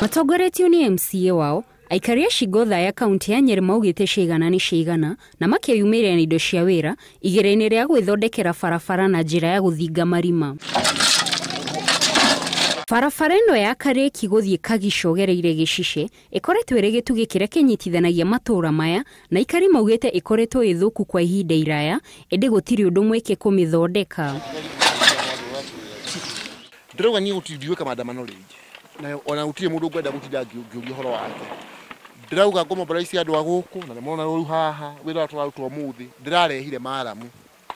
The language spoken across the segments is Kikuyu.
Matongoretio nĩ MCA wao, aikari a Shingo Othaya kaunti ya Nyeri maugĩte ciigana nĩ ciigana na makeyumĩria na indo cia wĩra igeria-inĩ rĩa gwĩthondekera barabara na njĩra ya gũthinga marima. Barabara ĩno ya Karĩki gũthiĩ Kagico ũgereire Gĩcice ĩkoretwo ĩrĩ gĩtugĩ kĩrĩa kĩnyitithanagia matũũra maya na aikari maugĩte ĩkoretwo ĩ thũku kwa ihinda iraya ĩndĩ gũtirĩ ũndũ mwĩke kũmĩthondeka. Ndĩrauga niĩ gũtirĩ ndiwĩka maandamano rĩngĩ na ona gũtirĩ mũndũ ngwenda gũtinda ngĩũria ũhoro wake. Ndĩrauga ngũmobilize andũ a gũkũ na nĩmona rĩu haha wĩra ũrĩa tũraruta ũmũthĩ ndĩrarehire maramu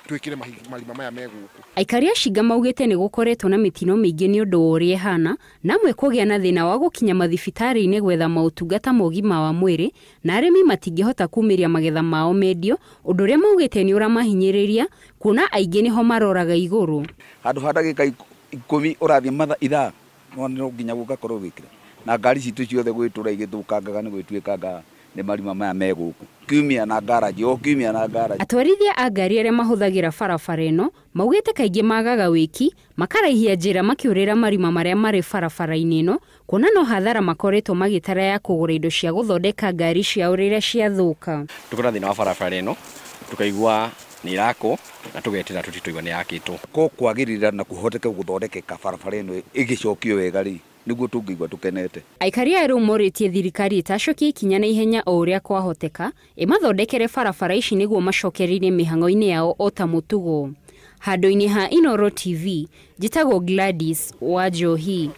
twĩkĩre marima maya me gũkũ. Aikari a Shinga maugĩte nĩ gũkoretwo na mĩtino mĩingĩ nĩ ũndũ wa ũrĩa ĩhana na amwe kũgĩa na thĩna wa gũkinya mathibitarĩ-inĩ gwetha maũtungata ma ũgima wa mwĩrĩ na arĩmi matingĩhota kumĩria magetha mao mendio, ũndũ ũrĩa maugĩte nĩ ũramahinyĩrĩria kuona aingĩ nĩho maroraga igũrũ. Handũ ha ndagĩka 10 ũrathiĩ mathaa ithaa no nginya gũgakorwo gwĩkĩra na ngari citũ ciothe gwĩtũra igĩthũkangaga nĩ gwĩtuĩkanga nĩ marima maya me gũkũ kiumia na ngaraji o kiumia na ngaraji. Atwarithia a ngari arĩa mahũthagĩra barabara ĩno maugĩte kaingĩ magaga wĩki makaraihia njĩra makĩũrĩra marima marĩa marĩ barabara-inĩ ĩno kuona no hathara makoretwo magĩtara ya kũgũra indo cia gũthondeka ngari ciao rĩrĩa ciathũka. Tukona thĩna wa barabara ĩno tukaigua nĩ ĩrakwo na tũgetĩra tũtitũigua nĩ yakĩtwo. Ko kwagĩrĩra na kũhoteke gũthondekeka barabara ĩno ĩgĩcokio wega rĩ nĩguo tũngĩigua tũkenete. Aikari aya rĩu morĩtie thirikari ĩtacũkie ikinya na ihenya o ũrĩa kwahoteka ĩmathondekere barabara ici nĩguo macokererie mĩhang'o-inĩ yao o ta mũtugo. Handũ-inĩ ha Inooro TV, njĩtagwo Gladys wa Njohi.